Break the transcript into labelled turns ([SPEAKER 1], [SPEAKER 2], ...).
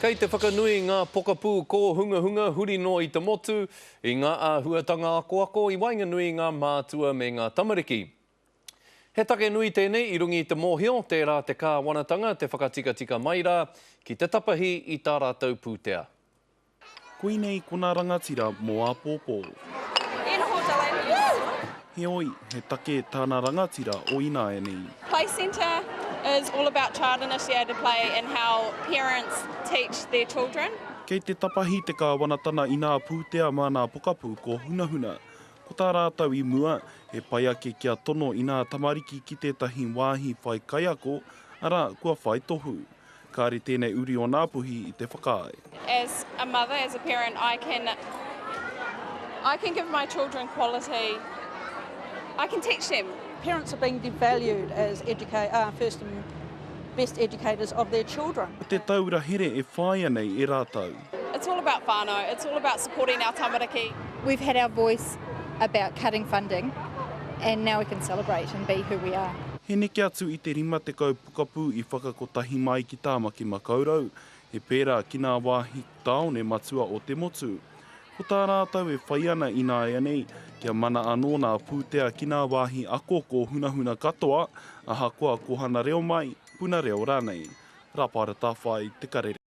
[SPEAKER 1] Kei te whakanui ngā pokapū kōhungahunga huri noa i te motu i ngā āhuatanga akoako i waenganui i ngā mātua me ngā tamariki. He take nui tēnei i runga i te mōhio, tērā te kāwanatanga te whakatikatika mai rā ki te tapahi i tā rātou pūtea.
[SPEAKER 2] Koinei kona rangatira mō āpōpō. Heoi, he take tāna rangatira o ināianei.
[SPEAKER 3] Play Centre is all about child initiated play and how parents teach their children.
[SPEAKER 2] Kei te tapahi te kāwanatana inā pūtea mā nā pokapū kōhunahuna. Ko tā rātou i mua, he pai ake kia tono inā tamariki ki tētahi wāhi whai kaiako, arā, kua whai tohu. Kāre tēnei uri o Ngāpuhi i te whakaae.
[SPEAKER 3] As a mother, as a parent, I can I can give my children quality, I can teach them.
[SPEAKER 4] Parents are being devalued as educa uh, first and best educators of their children.
[SPEAKER 2] Ko te taura here e whāia nei e rātou.
[SPEAKER 3] It's all about whānau, it's all about supporting our tamariki.
[SPEAKER 5] We've had our voice about cutting funding and now we can celebrate and be who we are.
[SPEAKER 2] He neke atu i te 50 pokapū i whakakotahi mai ki Tāmaki Makaurau, he pērā ki nā wāhi tāone matua o te motu. Ko tā rātou e whai ana ināianei, kia mana anō nā pūtea ki nā wāhi ako kōhunahuna katoa, ahakoa kohana reo mai, puna reo rānei. Rapaera Tawhai, Te Karere.